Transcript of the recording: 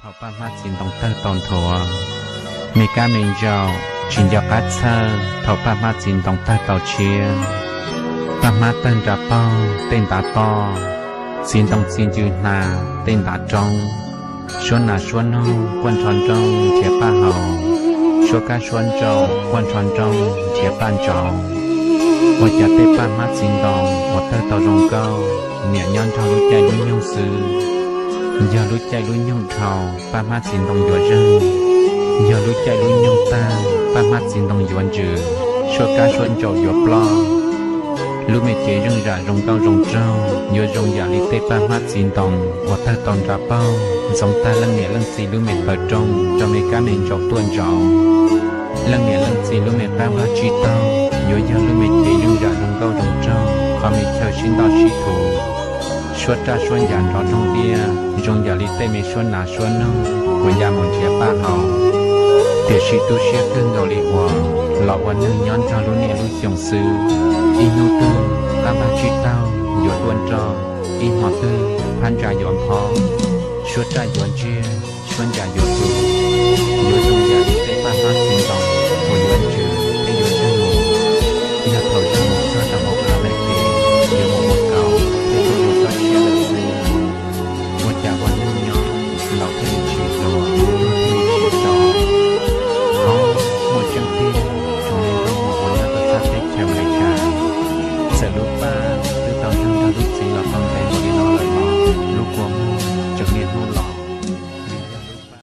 Thaum paj hmab txiv ntoo tawg tau nthuav, me kab me ntsaum tsis nco qab txhawj. Thaum paj hmab txiv ntoo tawg tau tshiab, paj hmab tawg nra paug tej ntav toj, txiv ntoo txi ncw hnav tej ntav roob. Suab nas suab noog quaj nrho nrooj nrhiav paj haus, suab kab suab ntsaum quaj nrho nrooj nrhiav paj ntsauv. Ua cas tej paj hmab txiv ntoo uas tawg tau zoo nkauj, niam nyob nrog lub caij lub nyoog xwb. Yog lub caij lub nyoog dhau, paj hmab txiv ntoo yuav zeeg. Yog lub caij lub nyoog tag, paj hmab txiv ntoo yuav ntsws, suab kab suab ntsaum yuav ploj. Lub me cev zeej zam zoo nkauj zoo nraug yuav zoo yam li tej paj hmab txiv ntoo uas tawg tau nra paug, ntxoov tag leej niam leej txiv lub me taw rooj rau me kab me ntsaum tuaj ntsauv. Leej niam leej txiv lub me qab npaj tsib taug yuav yog lub me cev zeej zam zoo nkauj zoo nraug, qhov me chaw sib ntoj sib thuv, suab raj suab ncav nrov nroog diaj zoo yam li tej me suab nas suab noog uas ya mus nrhiav paj haus. Tiam sis tu siab kawg nkaus li uas los ua neeg nyob nrog lub niaj lub xyoo xwb, ib hnub twg qab npaj tsib taug yuav tuaj nroj, ib hmo twg phab ntsa yuav nphob, suab raj yuav ntsiag, suab ncav yuav tu, yuav tu